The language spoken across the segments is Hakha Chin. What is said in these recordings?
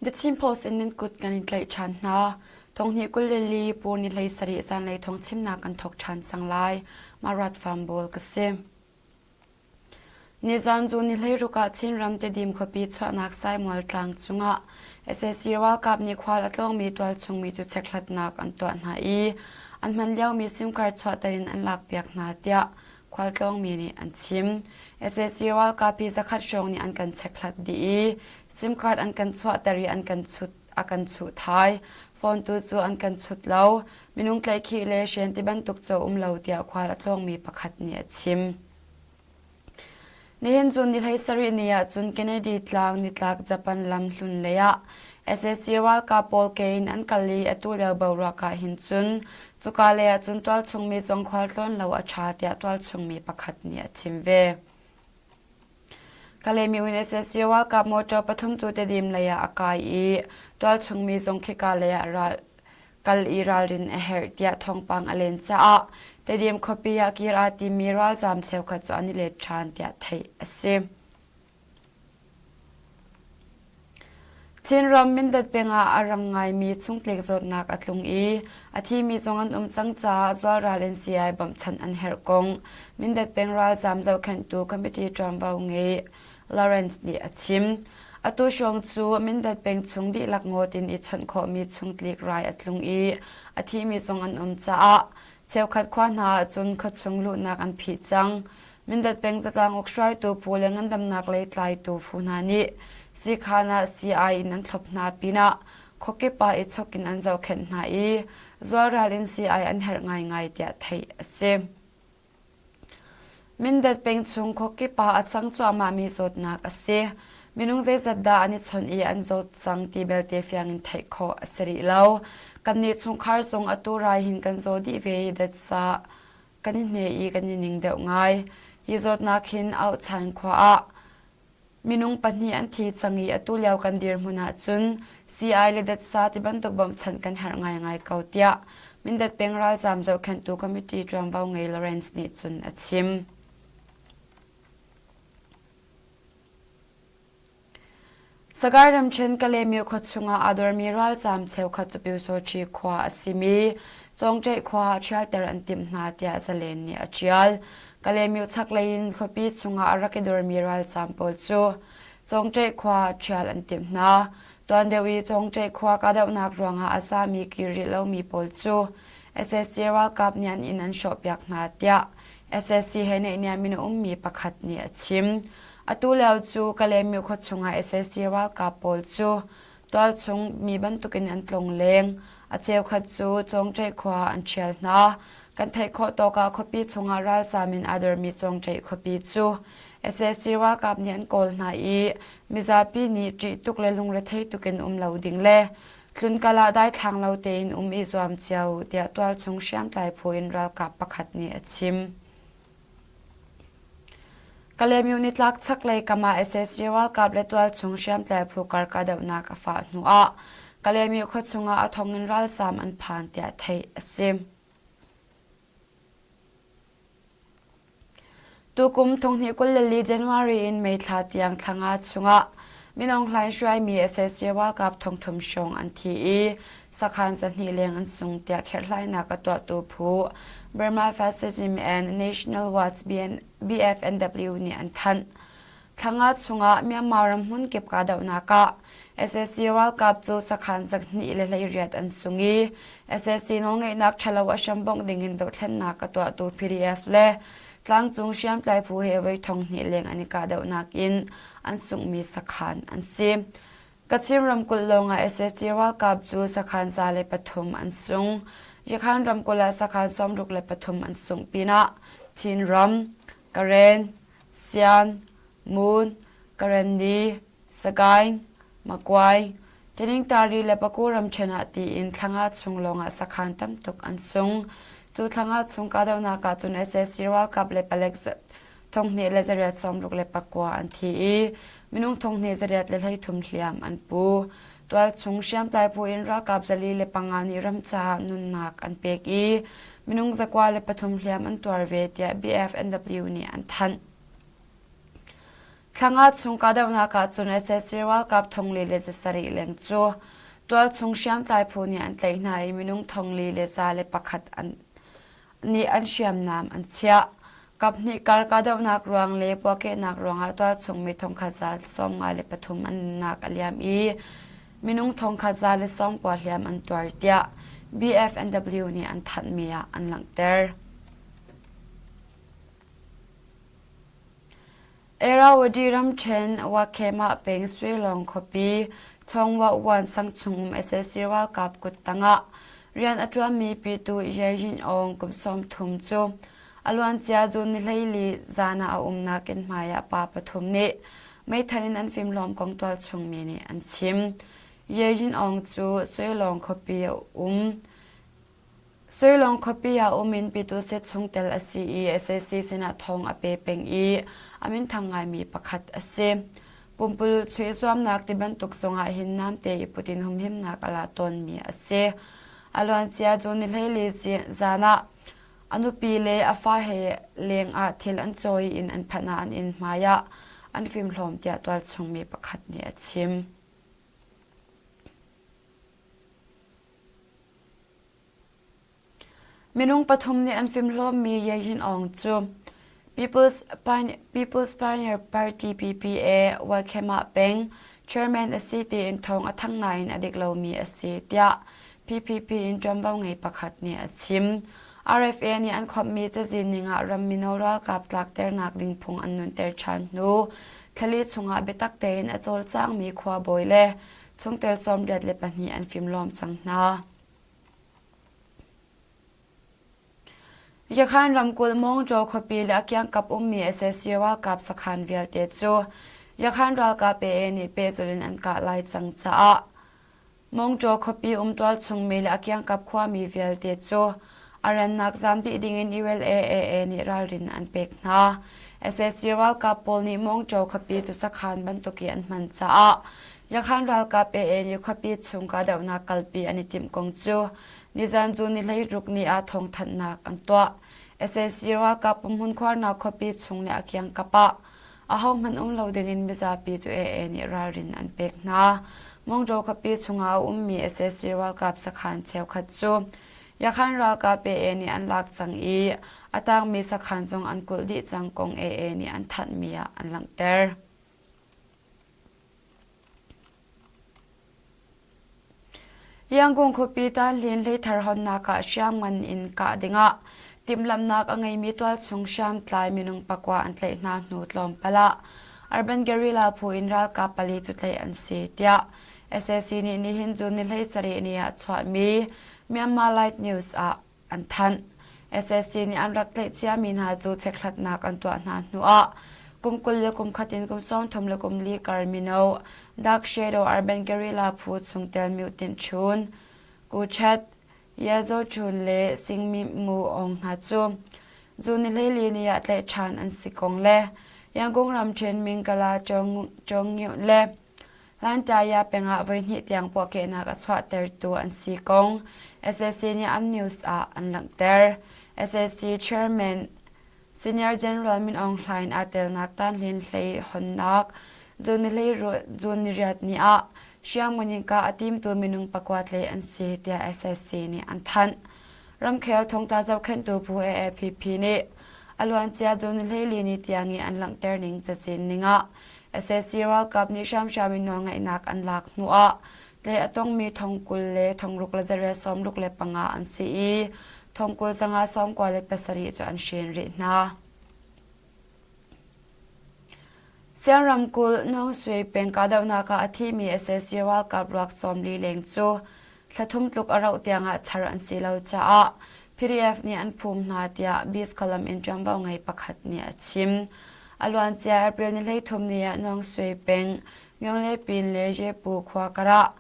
The Chin Post in nan kut kan in tlaih ṭhan hna. Thonghnih 24 pur ni 17 zanlei thawngchimnak kan thawk ṭhan cang lai. Marat Farm Bawl ka si. Nizan cu ni 16 ah Chinram Tedim khuapi chuahnak Saimual tlang cungah sac ralkap nih khual a tlawngmi tualchungmi cu chekhlatnak an tuah hna i an hman liomi sim card chuahter in an lakpiak hna tiah khualtlawngmi nih an chim. Sac ralkap hi zakhat hrawng nih an kan chekhlat dih i sim card an kan chuahter i an kan chut a kan chuh thai. Phone tu cu an kan chut lo. Minung tlaihkhih le hren ti bantuk cu a um lo tiah khual a tlawngmi pakhat nih a chim. Nihin cu ni 17 ni ah cun Kennedy tlang nitlak Japan lam hlun lei ah sac ralkap pawl ke in an kal i atu lio boruak ah hin cun cuka lei ah cun tualchungmi zong khualtlawn lo a ṭha tiah tualchungmi pakhat nih a chim ve. Kalaymyo in sac ralkap motor pathum cu Tedim lei ah a kai i tualchungmi zong khika lei ah ral kal i ralrin a herh tiah thawngpang a len caah Tedim khuapi ah kir aa timi ralzaam cheukhat cu an i let ṭhan tiah theih a si. Chinram Mindat peng ah a rang ngaimi chungtlik zawtnak a tlung i a thimi zong an um cang caah zualral in sii bawmhchanh an herh kong Mindat peng ralzaam zohkhenhtu committee ṭuanvo ngei Lawrence nih a chim. Atu hrawng cu Mindat peng chung dihlak ngawt in i chawnh khawhmi chungtlik rai a tlung i a thimi zong an um caah cheukhat khua hna ahcun khuachung luhnak an phih cang. Mindat peng zatlang uk hruaitu phu le ngandamnak lei tlaitu phu hna nih siikhan ah sii in an thlop hna pinah khuakip ah i chok in an zohkhenh hna i zualral in sii an herh ngaingai tiah theih a si. Mindat peng chung khuakip ah a cang cuahmahmi zawtnak a si. Minung zeizat dah an i chawnh i an zawt cang ti belte fiang in theih khawh a si rih lo. Kannih chungkhar zong atu rai hin kan zaw dih ve i datsa kan i hne i kan i ning deuh ngai. Hi zawtnak hin auhchan khua ah Minung pahnih an thi cang i atu lio kan dirhmun ahcun sii le datsa ti bantuk bawmhchanh kan herh ngaingai ko tiah Mindat peng ralzaam zohkhenhtu committee ṭuanvo ngei Lawrence nih cun a chim. Sagaing ramṭhen Kalaymyo khua chungah aa dormi ralzaam cheukhat cu Pyusawṭhi khua a simi Cawngṭeih khua ah ṭhialter an timh hna tiah Zalen nih a ṭial. Kalaymyo chaklei in khuapi chungah a rak i dormi ralzaam pawl cu Cawngṭeih khua ah ṭhial an timh hna. Tuan deuh i Cawngṭeih khua kahdohnak ruangah a zami kir rih lomi pawl cu sac ralkap nih an inn an hrawhpiak hna tiah sac he naihniam in a ummi pakhat nih a chim. Atu lio cu Kalaymyo khua chungah sac ralkap pawl cu Tualchung mi bantukin an tlong leng. A cheukhat cu Cawngṭeih khua ah an ṭhial hna. Kan theih khawh tawk ah khuapi chungah ralzaam in aa dormi Cawngṭeih khuapi cu sac ralkap nih an kawl hna i mizapi nih ṭih tuk le lungrethei tuk in um lo ding le tlunkal ah daithlang lo tein um i zuam cio tiah tualchung hriamtlai phu in ralkap pakhat nih a chim. Kalaymyo nitlak chaklei kam ah sac ralkap le tualchung hriamtlai phu kar kahdohnak a fah hnu ah Kalaymyo khuachung ah a thong in ralzaam an phan tiah theih a si. Tukum thonghnih 24 January in May thla tiang thla nga chungah Min Aung Hlaing hruaimi sac ralkap thongthum hrawng an thi i sakhan zahnih leng an sung tiah kherhhlainak a tuahtu phu Burma Fascism and National Watch BFNW nih an thanh. Thla nga chungah Myanmar ram hmunkip kahdohnak ah sac ralkap cu sakhan zakhnih le 18 an sung i sac nawlngeihnak ṭhalo a hrambongh dingin dohthlennak a tuahtu PDF le tlangcung hriamtlai phu he voi thonghnih leng an i kahdohnak in an sunghmi sakhan an si. Kachin ramkulh lawngah sac ralkap cu sakhan 103 an sung. Yakhan ramkulh ah sakhan 63 an sungh pinah Chinram, Karen, Sian, Mun, Karenni, Sagaing, Makuai, Taningtari le Paku ramṭhen ah tiin thla nga chung lawngah sakhan tam tuk an sung. Cu thla nga chung kahdohnak ah cun sac ralkap le palek 1869 an thi i minung 1833 hliam an pu. Tualchung hriamtlai phu in ralkap 405 nih ram caah nunnak an pek i minung 103 hliam an tuar ve tiah BFNW nih an thanh. Thla nga chung kahdohnak ahcun sac ralkap thongli le zasarih leng cu tualchung hriamtlai phu nih an tlaih hna i minung thongli le 101 an nih an hriamnam an chiah. Kaphnih kar kahdohnak ruang le puahkehnak ruangah tualchung mi thongkhat 53 an nunnak a liam i minung thongkhat 190 hliam an tuar tiah BFNW nih an thanhmi ah an langhter. Irrawaddy ramṭhen Wakema peng Suilawng khuapi Chawngwa sang chung um sac ralkap kuttang ah rian a ṭuanmi Pyithu Ye Yin Aung kum 30 cu a luancia June ni 14 zan ah a umnak inn hmai ah pa pathum nih meithal in an fimhlawm kong tualchung mi nih an chim. Ye Yin Aung cu Suilawng khuapi a um. Suilawng khuapi ah um in Pyitusit chungtel a si i sac sinah thawng a pe peng i a minthang ngaimi pakhat a si. Pumpululh chuih zuamnak ti bantuk zongah hin namte i put in humhimnak a la tawnmi a si. A luancia June ni 14 zan ah a nupi le a fa he leng ah thil an cawi in an phanh ah an inn hmai ah an fimhlawm tiah tualchungmi pakhat nih a chim. Minung pathum nih an fimhlawmmi Ye Yin Aung cu People's, People's Pioneer Party PPA Walkhemah peng chairman a si tiin thawng a thang nain a dik lomi a si tiah PPP in ṭuanvo ngei pakhat nih a chim. RFA nih an khawmhmi cazin ning ah ram mino ralkap tlakternak ding phung an nunter ṭhan hnu thlali chungah biatak tein a cawlcangmi khuabawi le chungtel 82 an fimhlawm cang hna. Yakhan ramkulh Mawngjaw khuapi le a kiangkap ummi sac ralkap sakhan vialte cu Yakhan ralkap AA nih pehzulh in an kah lai cang caah Mawngjaw khuapi um tualchungmi le a kiangkap khuami vialte cu a rannak zaam dih dingin ULAAA nih ralrin an pek hna. Sac ralkap pawl nih Mawngjaw khuapi cu sakhan bantuk i an hman caah Yakhan ralkap AA nih khuapi chung kahdohnak kalpi an i timh kong cu nizan cu ni 16 ni ah thawngthanhnak an tuah. Sac ralkap umhmun khuarnak khuapi chung le a kiangkap ah ahohmanh um lo dingin mizapi cu AA nih ralrin an pek hna. Mawngjaw khuapi chungah a ummi sac ralkap sakhan cheukhat cu Yakhan ralkap AA nih an lak cang i a tangmi sakhan zong an kulh dih cang kong AA nih an thanhmi ah an langhter. Yangon khuapi Tanlin hleithar honnak ah hriamngan in kah dingah timhlamhnak a ngeimi tualchung hriamtlai minung pakua an tlaih hna hnu tlawmpal ah Urban Guerrilla phu in ralkap pali cu tlaih an si tiah sac nih nihin June ni 17 ni ah chuahmi Myanmar Light News ah an thanh. SSC nih an rak tlaih ciami hna cu chekhlatnak an tuah hna hnuah kum 20 le kum khat in kum 30 le kum li kar mino Dark Shadow Urban Guerrilla phu chungtel Myu Tint Chun, Ku Chet, Ye Zaw Chun le Sing Mi Mu Aung hna cu zu ni 14 ni ah tlaih ṭhan an si kong le Yangon ramṭhen Mingkala Chong Ngiuh le Hlantaya peng ah voihnih tiang puahkehnak a chuahtertu an si kong sac nih an news ah an langhter. Sac Chairman Senior General Min Aung Hlaing aa telnak Tanhlin hlei honnak June ni riat ni ah hriamngan in kah a timtu minung pakua tlaih an si tiah sac nih an thanh. Ramkhel thongtla zohkhenhtu phu AAPP nih a luancia June 14 ni tiang i an langhter ning cazin ning ah sac ralkap nih hramhram in nawlngeihnak an lak hnuah tlaih a tongmi thong 20 le thong ruk le zarel 65 an si i thong 20 zanga 97 cu an hren rih hna. Siang ramkulh Nawngsui peng kahdohnak ah a thimi sac ralkap ruak 40 leng cu thla thum tluk a rauh tiangah char an si lo caah PDF nih an phum hna tiah Beast Column in ṭuanvo ngei pakhat nih a chim. A luancia April ni 13 ni ah Nawngsui peng Myonglepin le Jepu khua karah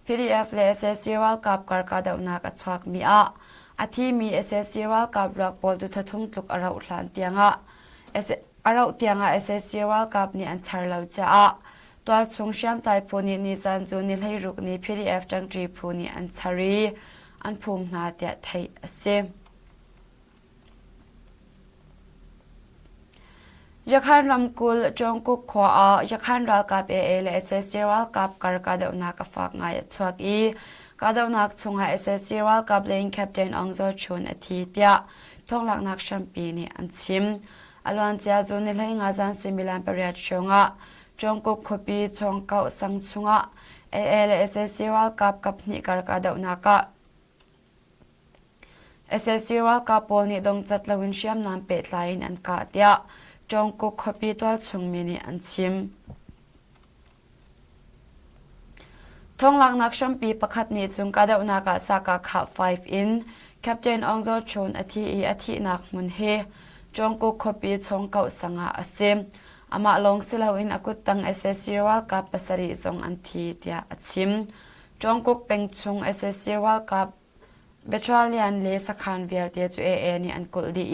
PDF le sac ralkap kar kahdohnak a chuakmi ah a thimi sac ralkap ruak pawl cu thla thum tluk a rauh hlan tiangah A rauh tiangah sac ralkap nih an char lo caah tualchung hriamtlai phu nih nizan cu ni 16 ni PDF ṭangṭi phu nih an char i an phum hna tiah theih a si. Yakhan ramkulh Jungkook khua ah Yakhan ralkap AA le sac ralkap kar kahdohnak a fak ngai a chuak i kahdohnak chungah sac ralkap lei in Captain Aung Zaw Chun a thi tiah thawnglaknak hrampi nih an chim. A luancia June ni 15 zan suimilam pariat hrawngah Jungkook khuapi Chawngkauh sang chungah AA le sac ralkap kaphnih kar kahdohnak ah Sac ralkap pawl nih dongcat loin hriamnam pehtlai in an kah tiah Jungkook khuapi tualchung mi nih an chim. Thonglaknak hrampi pakhat nih cun kahdohnak ah Sakakha 5 in Captain Aung Zaw Chun a thi i a thihnak hmun hi Jungkook khuapi Chawngkoh sang ah a si. Amah lawng si loin a kuttang sac ralkap pasarih zong an thi tiah a chim. Jungkook peng chung sac ralkap Battalion le sakhan vialte cu AA nih an kulh dih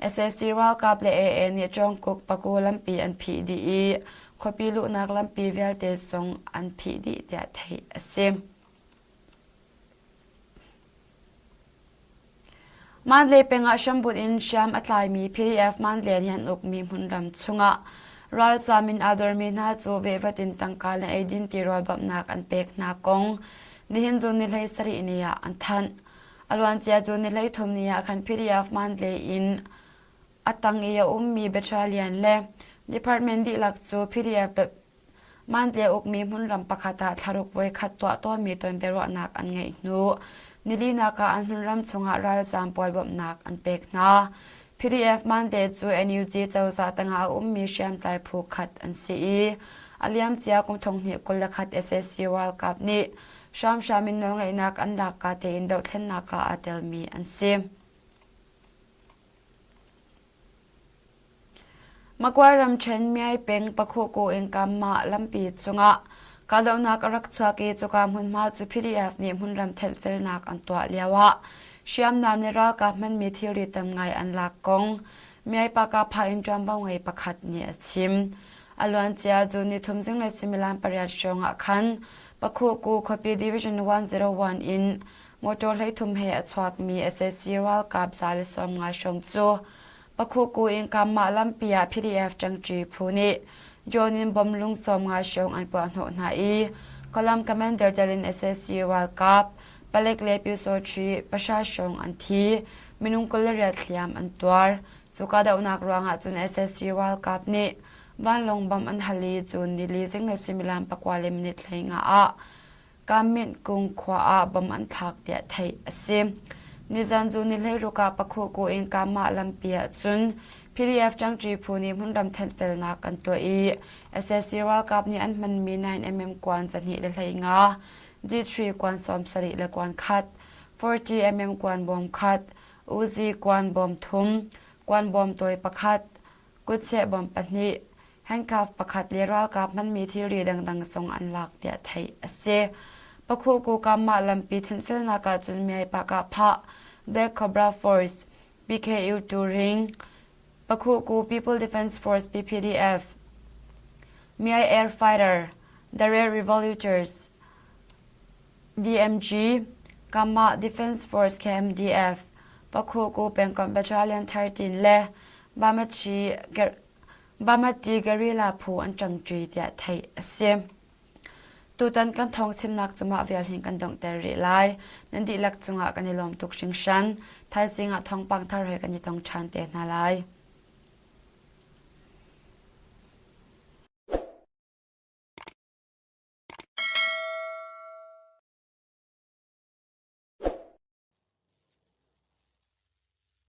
i sac ralkap le AA nih Jungkook Paku lampi an phih dih i khuapi luhnak lampi vialte zong an phih dih tiah theih a si. Mandalay peng ah hrambunh in hriam a tlaimi PDF Mandalay nih an ukmi hmunram chungah ralzaam in aa dormi hna cu vehvat in tangka le eidin tirawl bawmhnak an pek hna kong nihin June ni 17 ni ah an thanh. A luancia June ni 13 ni ah khan PDF Mandalay in a tang i a ummi battalion le department dihlak cu PDF Mandalay ukmi hmunram pakhat ah thlaruk voikhat tuah tawnmi tonbiaruahnak an ngeih hnu nilinak ah an hmunram chungah ralzaam pawl bawmhnak an pek hna. PDF Mandalay cu NUG cozah tangah a ummi hriamtlai phu khat an si i a liamcia kum 2021 sac ralkap nih hramhram in nawlngeihnak an lakka tein dohthlennak ah aa telmi an si. Magway ramṭhen Myay peng Pakhuku in Kamma lampi cungah kahdohnak a rak chuak i cuka hmunhma cu PDF nih hmunram thenhfelnak an tuah lioah hriamnam le ralkap hmanmi thilri tam ngai an lak kong Myay Pakapha in ṭuanvo ngei pakhat nih a chim. A luancia June nithum zinglei suimilam pariat hrawng ah khan Pakhuku khuapi Division 101 in motor 13 he a chuakmi sac ralkap 150 hrawng cu Pakhuku in Kamah lampi ah PDF ṭangṭi phu nih drone in bom lung 50 hrawng an puahhnawh hna i Column Commander tel in sac ralkap palek le pyusawṭhi pahra hrawng an thi, minung 28 hliam an tuar. Cu kahdohnak ruangah cun sac ralkap nih vanlawng bom an hal i cun nili zinglei suimilam pakua le minute 15 ah Kamit kung khua ah bom an thlak tiah theih a si. Nizan cu ni 16 ah Pakhuku in Kamah lampi ah cun PDF ṭangṭi phu nih hmunram thenhfelnak an tuah i sac ralkap nih an hmanmi 9mm kuan 215, G3 kuan 70 le kuan khat, 40mm kuan bawm khat, Uzi kuan bawm thum, kuan bawm tawi pakhat, kutcheh bawm pahnih, handcuff pakhat le ralkap hmanmi thilri dangdang zong an lak tiah theih a si. Pakhuku Kamah lampi thenhfelnak ah cun Myai Pakah Black Cobra Force, PKU Turing, Pakhuku People Defense Force PPDF, Myai Air Fighter, The Red Revolutors, DMG, Kamah Defense Force KMDF, Pakhuku pengkomh Battalion 13 le Bamachi Bamati guerrilla phu an ṭangṭi tiah theih a si. Tutan kan thawng chimnak cu mah vial hin kan donghter rih lai. Nan dihlak cungah kan i lawm tuk hringhran. Thaizing ah thawngpang thar he kan i tong ṭhan te hna lai.